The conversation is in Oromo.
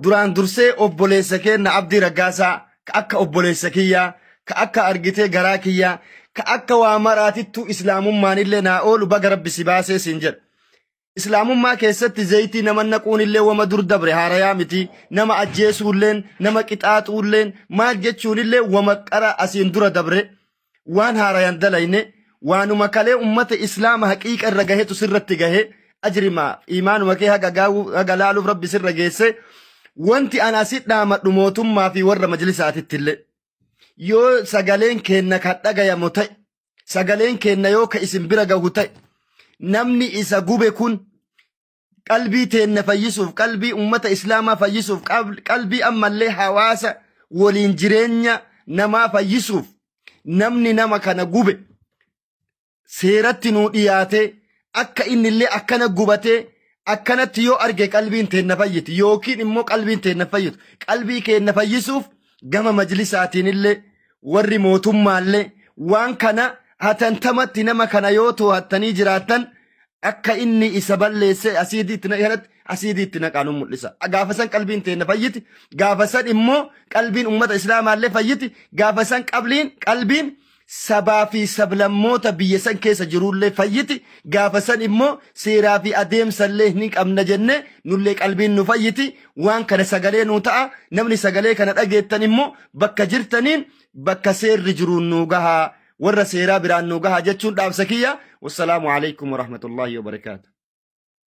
Duraan dursee obboleessa keenna Abdii Raggaasaa ka akka obboleessa kiyyaa, ka akka argitee garaa kiyyaa, ka akka waa maraatittuu islaamummaanillee naa oolu baga Rabbi si baasee siin jedha. Islaamummaa keessatti zayitii nama naquunillee wama dur dabre haarayaa miti. Nama ajjeesuulleen, nama qixaaxuulleen, maal jechuunillee wama qara asiin dura dabre. Waan haarayan dalayne, waanuma kalee ummata islaama haqiiqa irra gahetu sirratti gahe, ajrima imaanuma kee haga gahu haga laaluuf Rabbi sirra geesse. Wanti an asi dhaamadhu mootummaa fi warra majlisaatittillee. Yoo sagaleen keenna kan dhagayamu ta'e, sagaleen keenna yoo ka isin bira gahu ta'e, namni isa gube kun qalbii teenna fayyisuuf, qalbii ummata islaamaa fayyisuuf, qalbii ammallee hawaasa waliin jireenya namaa fayyisuuf namni nama kana gube seeratti nuu dhiyaatee akka innillee akkana gubatee akkanatti yoo arge qalbiin teenna fayyiti yookiin immoo qalbiin teenna fayyitu. Qalbii keenna fayyisuuf gama majlisaatiin illee warri mootummaallee waan kana hatantamatti nama kana yoo to'attanii jiraattan akka inni isa balleessee asiidii itti naqe kanatti asiidii itti naqaa nu mul'isa. Gaafa san qalbiin teenna fayyiti. Gaafa san immoo qalbiin ummata islaamaallee fayyiti. Gaafa san qabliin qalbiin sabaa fi sablammoota biyya san keessa jiruullee fayyiti. Gaafa san immoo seeraa fi adeemsallee ni qabna jennee nullee qalbiin nu fayyiti. Waan kana sagalee nu ta'a. Namni sagalee kana dhageettan immoo bakka jirtaniin bakka seerri jiruun nu gahaa. Warra seeraa biraan nu gahaa jechuun dhaamsa kiyya. Wassalaamu alaikum warahmatullaahi wabarakaatu.